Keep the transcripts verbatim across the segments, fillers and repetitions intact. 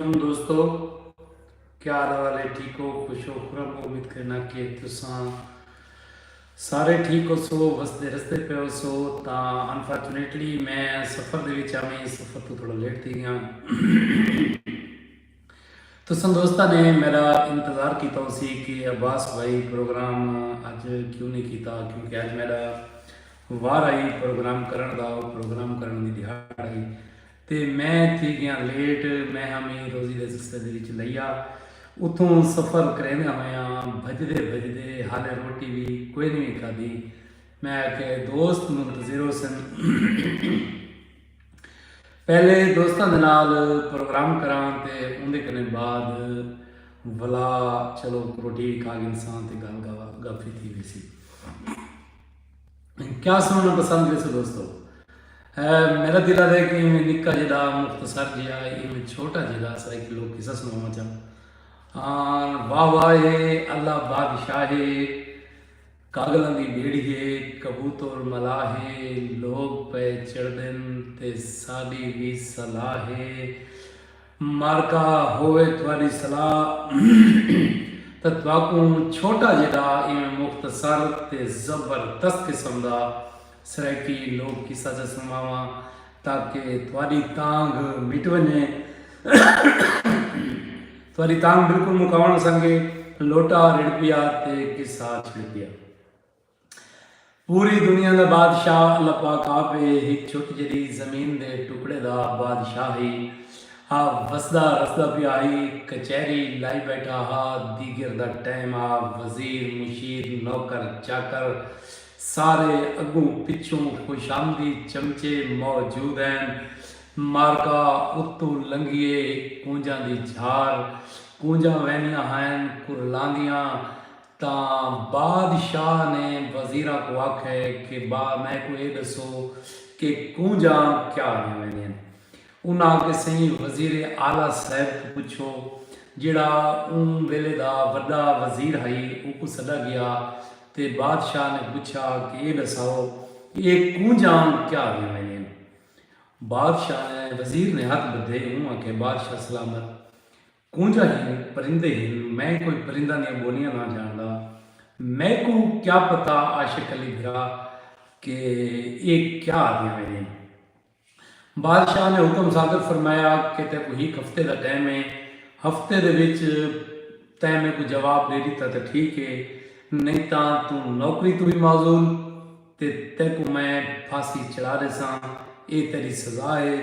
علیکم دوستو، کیا حال حوال ہے؟ ٹھیک ہو؟ خوش ہو؟ خرم ہو؟ امید کرنا کہ تساں سارے ٹھیک ہو سو، وسدے رستے پہ ہو سو۔ تاں انفارچونیٹلی میں سفر دے وچ آویں، سفر تو تھوڑا لیٹ تھی گیا۔ تساں دوستاں نے میرا انتظار کیتا ہو سی کہ عباس بھائی پروگرام اج کیوں نہیں کیتا، کیونکہ اج میرا وار آئی پروگرام کرن دا، پروگرام کرن دی دیہاڑ آئی۔ تے میں تھی گیا لیٹ۔ میں ہمی روزی دے سلسلے دے وچ لیا۔ اتھوں سفر کریندے ہویاں بھجدے بھجدے حالے روٹی وی کوئی نہیں کھادی۔ میں آکھیا دوست منتظر ہو سن۔ پہلے دوستاں دے نال پروگرام کراں تے اوندے کنے بعد ولا چلو روٹی کھا گھنساں تے گل گپ وی تھی ویسی۔ کیا سننا پسند ویسو دوستو؟ میرا دل آدھے کہ ایویں نکا جڑا مختصر جہا ایویں چھوٹا جہا سا ایک لوک قصہ سناواں چاہاں۔ واہ واہ ہے اللہ بادشاہ ہے، کاگلاں دی بیڑی ہے، کبوتر ملاح ہے، لوگ پئے چڑھدن تے ساڈی وی صلاح ہے۔ مارکا ہووے تہاڈی صلاح تاں تہاکوں چھوٹا جیڈا ایویں مختصر تے زبردست قسم دا سرائیکی لوک قصہ چا سنواواں تاکہ تہاڈی تانگھ مٹ ونجے۔ تہاڈی تانگھ بالکل مکاوݨ سانگے لوٹا رڑھ پیا تے قصہ چھڑ پیا۔ پوری دنیا دا بادشاہ اللہ پاک آپ ہے۔ ہک چھٹ جڑی زمین دے ٹکڑے دا بادشاہ ہی۔ آ وسدا رسدا پیا ہی، کچہری لائی بیٹھا ہا۔ دیگر دا ٹائم آ، وزیر مشیر نوکر چاکر سارے اگوں پچھوں خوش آمدی چمچے موجود ہن۔ مارکا اتوں لنگھیے، کونجاں دی جھار، کونجاں ویندیاں ہن کرلاندیاں۔ تاں بادشاہ نے وزیراں کوں آکھے کہ با میکوں اے ڈسو کہ کونجاں کیا آدیاں ویندین؟ انہاں آکھے سئیں وزیر اعلی صاحب کوں پچھو جیڑھا اوں ویلے دا وڈا وزیر ہئی، اوکوں سڈا گیا تے بادشاہ نے پچھا کہ اے ڈساؤ اے کونجاں کیا آدیاں ویندین؟ بادشاہ نے وزیر نے ہتھ بدھے اوں آکھے بادشاہ سلامت کونجاں ہن، پرندے ہن، میں کوئی پرنداں دیاں ٻولیاں نہ ڄاݨدا۔ میکوں کیا پتہ عاشق علی بھرا کہ اے کیا آہدیاں ویندین۔ بادشاہ نے حکم صادر فرمایا کہ تیکوں ہک ہفتے دا ٹائم ہے، ہفتے دے وچ تیں میکوں جواب ݙے ݙتا تاں ٹھیک ہے، نئیں تاں توں نوکری توں وی معزول تے تیکوں میں پھاسی چڑھا ݙیساں، اے تیݙی سزا ہے۔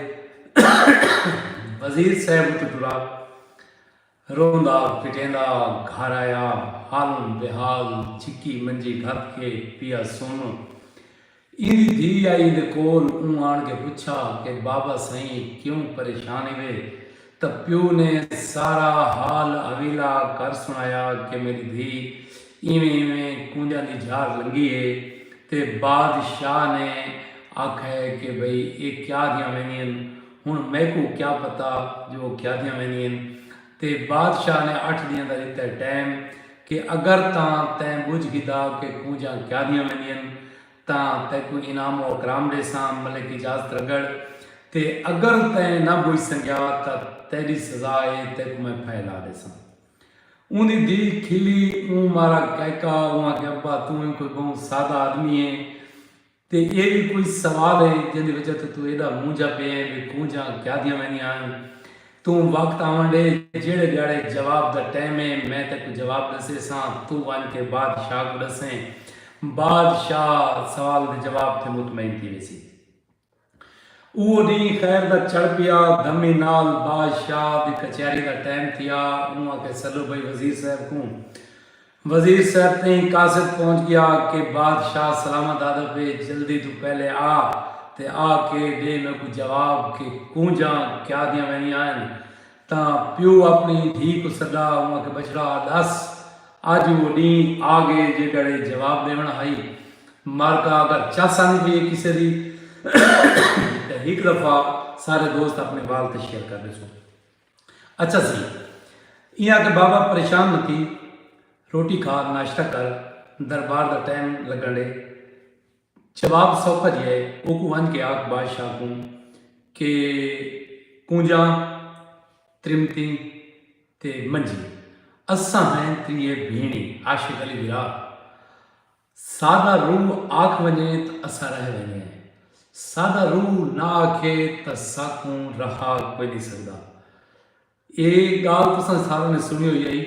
وزیر صاحب اتوں ٹرا۔ روندا پٹیندا گھر آیا، حالوں بے حال جھکی منجی گھت کے پیا سن۔ ایندی دھی آئی ایندے کول، اوں آن کے پچھا کہ بابا سئیں کیوں پریشان ہیوے؟ تاں پیو نے سارا حال حویلا کر سنایا کہ میڈی دھی ایویں ایویں کونجاں دی جھار لنگھی ہے۔ تے بادشاہ نے آکھے کہ بھئی اے کیا دیاں ویندین؟ ہن میکوں کیا پتہ جو او کیا دیاں ویندین؟ تے بادشاہ نے اٹھ ݙینہاں دا ݙتا ٹائم کہ اگر تاں تیں ٻجھ گھدا کہ کونجاں کیا دیاں ویندین تاں تیکوں انعام و اکرام ݙیساں ملک اجازت رگڑ، تے اگر تیں نہ ٻجھ سنگیا تاں تیݙی سزا اے، تیکوں میں پھیلا ݙیساں۔ اوندی دھی کھلی، اوں مارا کہکا، اوں آکھیا ابا توں وی کوئی ٻہوں سادہ آدمی ہیں، تے اے وی کوئی سوال ہے جیندی وجہ توں توں ایݙا مونجھا پئے ہیں وی کونجاں کیا دیاں ویندیاں ہن؟ توں وقت آوݨ ݙے، جیڑھے ݙیہاڑے جواب دا ٹائم ہے میں تیکوں جواب ݙسیساں، توں ونڄ کے بادشاہ کوں ݙسیں، بادشاہ سوال دے جواب تے مطمئن تھی ویسی۔ اوہ ݙینہہ خیر دا چڑھ پیا، دھمی نال بادشاہ دی کچہری دا ٹائم تھیا۔ اوں آکھے سلو بھئی وزیر صاحب کوں۔ وزیر صاحب تئیں قاصد پہنچ گیا کہ بادشاہ سلامت آہدا پئے، جلدی توں پہلے آ تے آ کے ݙے میکوں جواب کہ کونجاں کیا دیاں ویندیاں ہن۔ تاں پیو اپݨی دھی کوں سݙا، اوں آکھے بچڑا ݙس اڄ او ݙینہہ آ ڳئے جیڑھے جواب ݙیوݨا ہئی۔ مارکا اگر چس آندی پئی ہے کسے دی تاں ہک دفعہ سارے دوست اپݨے وال تے شیئر کر ݙیسو۔ اچھا سئیں، ایں آکھے بابا پریشان نہ تھی، روٹی کھا، ناشتہ کر، دربار دا ٹائم لڳݨ ݙے۔ جواب سوکھا جیہا ہے، اوکوں ونڄ کے آکھ بادشاہ کوں کہ کونجاں ترمتی تے منجی۔ اساں ہیں تریے بھیݨیں، عاشق علی وراق۔ ساݙا روح آکھ ونڄے تاں اساں رہ ونڄے ہیں۔ ساݙا روح نہ آکھے تاں ساکوں رہا کوئی نی سڳدا۔ اے ڳالھ تساں سارے نے سݨی ہوئی ہئی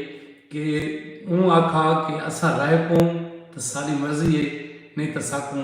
کہ اوں آکھا کہ اساں رہ پوں تاں ساݙی مرضی ہے، نئیں تاں ساکوں